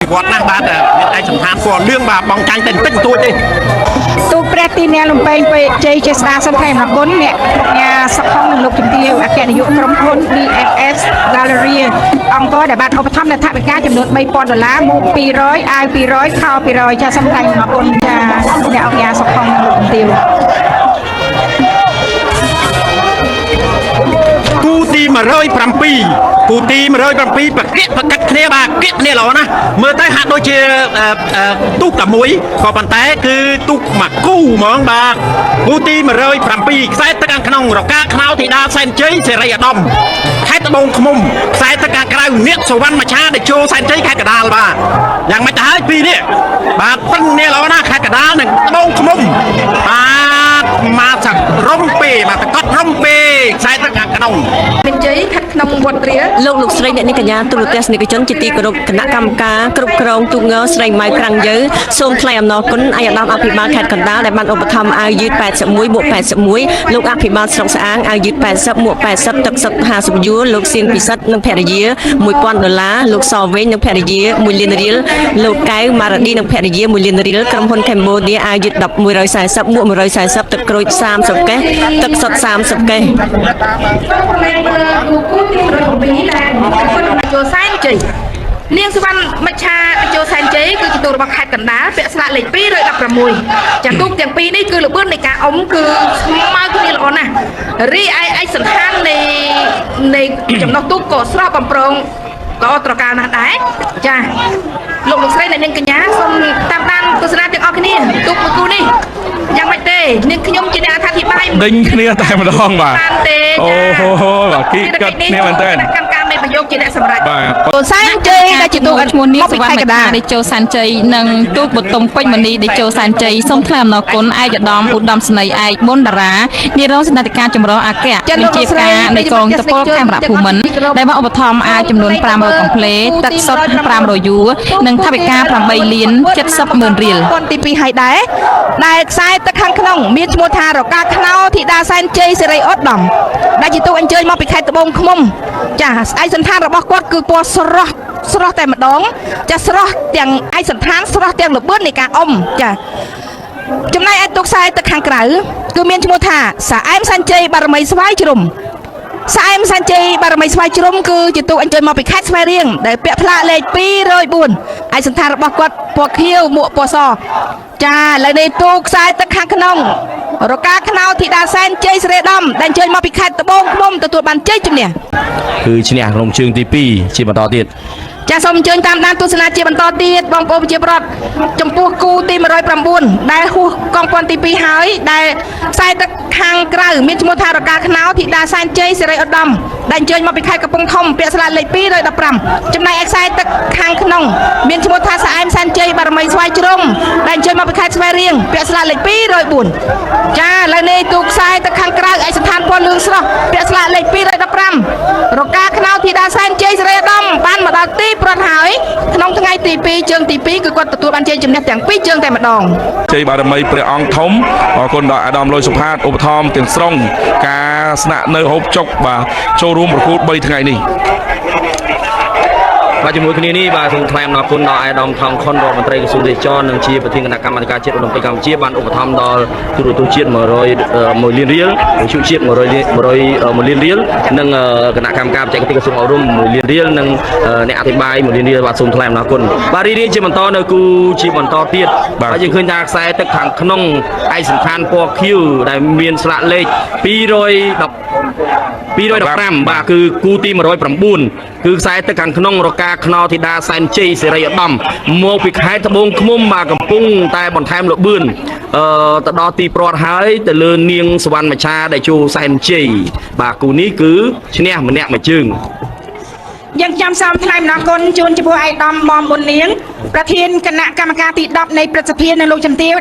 វត្តណាស់បាទមានឯកសណ្ឋានពណ៌លឿងបាទបងចាញ់តែបន្តិចបន្តួចទេ ទូកព្រះទីនែលំពេងពេជ័យចេស្តាសូមថ្លែងអំណរគុណអ្នកញ៉ាសុខុងនិងលោកជំទាវអគ្គនាយកក្រុមហ៊ុន DFS Gallery អង្គរដែលបានឧបត្ថម្ភនៅថវិកាចំនួន3000ដុល្លារមួក200អាវ200ខោ200ចាសូមថ្លែងអំណរគុណចាអ្នកអង្គការសុខុងនិងលោកជំទាវ គូទី107គូទី107ប្រគៀកប្រកិតគ្នាបាទគៀកគ្នាល្អណាស់មើលទៅហាក់ដូចជាអឺអឺទូកតែមួយក៏ប៉ុន្តែគឺទូកមួយគូហ្មងបាទគូទី107ខ្សែទឹកខាងក្នុងរកាខ្នោធីតាសែនជ័យសេរីអាដាមខេត្តត្បូងឃ្មុំខ្សែទឹកខាងក្រៅនាគសវណ្ណមច្ឆាតេជោសែនជ័យខេត្តកដាលបាទយ៉ាងម៉េចទៅហើយពីរនេះបាទប្រឹងគ្នាល្អណាស់ខេត្តកដាលនិងត្បូងឃ្មុំបាទមកសករំពេបាទតកត់រំពេខ្សែទឹកខាងក្នុង មានជ័យស្ថិតក្នុងវត្តរា លោកលោកស្រីអ្នកនាងកញ្ញាទូរទស្សនិកជនជាទីគោរពគណៈកម្មការគ្រប់គ្រងទូងើស្រីម៉ៅក្រាំងយើសូមថ្លែងអំណរគុណឯកឧត្តមអភិបាលខេត្តកណ្ដាលដែលបានឧបត្ថម្ភអាវយឺត81មួក81លោកអភិបាលស្រុកស្អាងអាវយឺត80មួក80ទឹកសុទ្ធ50យួរលោកសៀងពិសិដ្ឋនិងភរិយា1000ដុល្លារលោកសវេងនិងភរិយា1លានរៀលលោកកៅម៉ារ៉ាឌីនិងភរិយា1លានរៀលក្រុមហ៊ុន Cambodia អាវយឺត140មួក140ទឹកក្រូច30កេសទឹកសុទ្ធ30កេស ផ្នែកមើលគូគូទី107ដែលចូលសែនជ័យនាងសុវណ្ណមច្ឆាតេជោសែនជ័យគឺជាទូរបស់ខេត្តកណ្ដាលពាក់ស្លាកលេខ216ចាទូកទាំងពីរនេះគឺល្បឿននៃការអុំគឺស្មើគ្នាល្អណាស់រីឯឯកសណ្ឋាននៃចំណុះទូកក៏ស្រស់បំប្រងល្អត្រការណាស់ដែរចាលោកលោកស្រីអ្នកនាងកញ្ញាសូមតាមដានទស្សនាទាំងអស់គ្នាទូកមួយគូនេះយ៉ាងម៉េចទេនាងខ្ញុំជាអ្នកអត្ថាធិប្បាយ ដេញគ្នាតែម្ដងបាទ បានទេ អូហូបាទគីកាត់គ្នាមែនតើ គណៈកម្មការមេប្រយោគជាអ្នកសម្រេច បាទ ចូលសែនជ័យដែលជាទូ ឈ្មោះនាង មកពី សវណ្ណម ខេត្តកណ្ដាល ច្ឆាតេជោសែនជ័យនិងទូកបតុមពេជ្រមនីតេជោសែនជ័យសូមថ្លែងអំណរគុណឯកឧត្តមឧត្តមស្នេហ៍ឯកប៊ុនតារានាយរងសេនាធិការចម្រុះអគ្គបញ្ជាការនៃកងតពលខេមរៈភូមិន្ទដែលបានឧបត្ថម្ភអាវចំនួន500កំភ្លេទឹកសុទ្ធ500យួរនិងថវិកា8លាន70ម៉ឺនរៀល ពន្ធទី2ហើយដែរដែលខ្សែទឹកខាងក្នុងមានឈ្មោះថារកាខ្នោធីតាសែនជ័យសិរីឧត្តមដែលជាទូអញ្ជើញមកពីខេត្តត្បូងឃ្មុំចាស្អែកសន្តានរបស់គាត់គឺពណ៌ស្រស់ស្រស់តែម្ដងចាស្រស់ទាំងឯកសន្តានស្រស់ទាំងល្បឿននៃការអុំចាចំណែកឯទូខ្សែទឹកខាងក្រៅគឺមានឈ្មោះថាសាអែមសែនជ័យបារមីស្វាយជ្រុំ សាអែមសាន់ជ័យបារមីស្វាយជ្រុំគឺជាទូកអញ្ជើញមកពីខេត្តស្វាយរៀងដែលពាក់ផ្លាកលេខ204ឯកសណ្ឋានរបស់គាត់ពណ៌ខៀវមួកពណ៌សចាឥឡូវនេះទូកខ្សែទឹកខាងក្នុងរកាខ្នោធីតាសែនជ័យសេរីដំដែលអញ្ជើញមកពីខេត្តត្បូងឃ្មុំទទួលបានជ័យជំនះ គឺឈ្នះក្នុងជើងទី2ជាបន្តទៀត ចាសូមអញ្ជើញតាមដានទស្សនាជាបន្តទៀតបងប្អូនប្រជាប្រដ្ឋចំពោះគូទី109ដែលហួសកងពាន់ទី2ហើយដែលខ្សែទឹកខាងក្រៅមានឈ្មោះថារកាខ្នោធីតាសែនជ័យសេរីឧត្តមដែលអញ្ជើញមកពីខេត្តកំពង់ធំពាក្យស្លាកលេខ215ចំណែកឯខ្សែទឹកខាងក្នុងមានឈ្មោះថាសាអែមសែនជ័យបារមីស្វាយជ្រុំដែលអញ្ជើញមកពីខេត្តស្វាយរៀងពាក្យស្លាកលេខ204ចាឥឡូវនេះទូខ្សែទឹកខាងក្រៅឯកសណ្ឋានពណ៌លឿងស្រស់ពាក្យស្លាកលេខ215រកាខ្នោធីតាសែនជ័យសេរីឧត្តមបានមកដល់ទីប្រត់ហើយក្នុងថ្ងៃទី2ជើងទី2គឺគាត់ទទួលបានជ័យជំនះទាំងពីរជើងតែម្ដង ជ័យបារមីព្រះអង្គធំអរគុណដល់អាដាមលុយសុផាតឧបត្ថម្ភទាំងស្រុងការស្នាក់នៅហូបចុកបាទចូលរួមប្រកួត3ថ្ងៃនេះ បាទជាមួយគ្នានេះបាទសូមថ្លែងអំណរគុណដល់អាយដាមថងខុនរដ្ឋមន្ត្រីក្រសួងទេសចរណ៍និងជាប្រធានគណៈកម្មាធិការជាតិអូឡ িম্প ិកកម្ពុជាបានឧបត្ថម្ភដល់ទូរទស្សន៍ជាតិ100 1លានរៀលវិទ្យុជាតិ100លាន100 1លានរៀលនិងគណៈកម្មការបច្ចេកទេសក្រសួងអប់រំ1លានរៀលនិងអ្នកអធិប្បាយ1លានរៀលបាទសូមថ្លែងអំណរគុណបាទរីករាយជាបន្តនៅគូជាបន្តទៀតបាទយើងឃើញថាខ្សែទឹកខាងក្នុងឯកសណ្ឋានពណ៌ខៀវដែលមានស្លាកលេខ210 215បាទគឺគូទី109គឺខ្សែទឹកខាងក្នុងរកាខ្នោធីតាសែនជ័យសេរីឧត្តមមកពីខេត្តត្បូងឃ្មុំបាទកំពុងតែបន្ថែមលបឿនអឺទៅដល់ទីប្រត់ហើយទៅលើនាងសវណ្ណមច្ឆាដែលជួសែនជ័យបាទគូនេះគឺឈ្នះម្នាក់មួយជើង យើងខ្ញុំសូមថ្លែងអំណរគុណជូនចំពោះឯកឧត្តមបំប៊ុនលៀងប្រធានគណៈកម្មការទី10នៃព្រឹទ្ធសភានិងលោកជំទាវដែល